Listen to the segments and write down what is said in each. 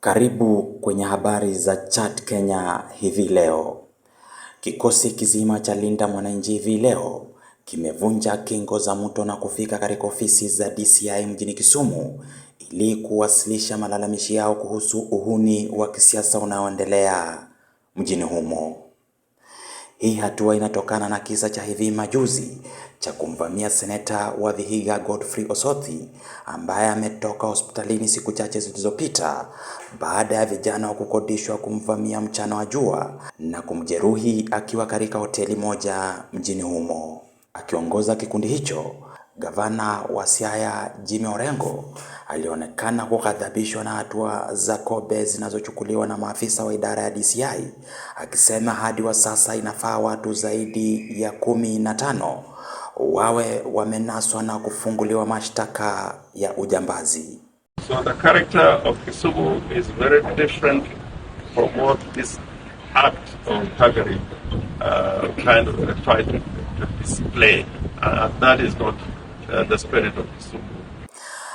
Karibu kwenye habari za Chat Kenya hivi leo. Kikosi kizima cha Linda Mwananchi hivi leo kimevunja kingo za mto na kufika katika ofisi za DCI mjini Kisumu ili kuwasilisha malalamishi yao kuhusu uhuni wa kisiasa unaoendelea mjini humo. Hii hatua inatokana na kisa cha hivi majuzi cha kumvamia seneta wa Vihiga Godfrey Osotsi ambaye ametoka hospitalini siku chache zilizopita baada ya vijana wa kukodishwa kumvamia mchana wa jua na kumjeruhi akiwa katika hoteli moja mjini humo. Akiongoza kikundi hicho, gavana wa Siaya Jimmy Orengo alionekana kughadhabishwa na hatua za kobe zinazochukuliwa na maafisa wa idara ya DCI, akisema hadi wa sasa inafaa watu zaidi ya 15 wawe wamenaswa na kufunguliwa mashtaka ya ujambazi. So the character of Kisumu is very different from what this act of thuggery kind of tried to display. That is not the spirit of Kisumu.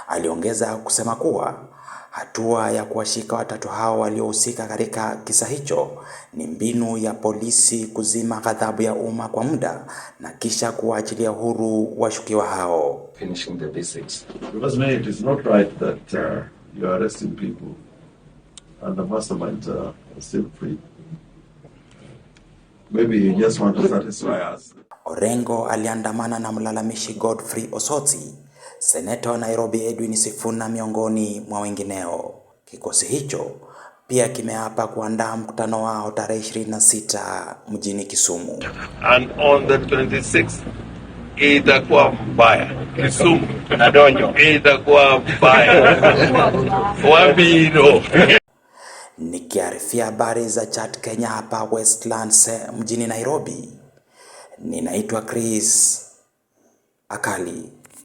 Aliongeza kusema kuwa hatua ya kuwashika watatu hao waliohusika katika kisa hicho ni mbinu ya polisi kuzima ghadhabu ya umma kwa muda na kisha kuwaachilia huru washukiwa hao. Finishing the basics. Because me, it is not right that you are arresting people and the masterminds are still free. Maybe you just want to satisfy us. Orengo aliandamana na mlalamishi Godfrey Osotsi, seneta wa Nairobi Edwin Sifuna miongoni mwa wengineo. Kikosi hicho pia kimeapa kuandaa mkutano wao tarehe 26 mjini Kisumu. And on the 26th itakuwa mbaya. Kisumu Na donjo. Itakuwa mbaya. Wabiro. Nikiarifia habari za Chat Kenya hapa Westlands mjini Nairobi, ninaitwa Chris Akali.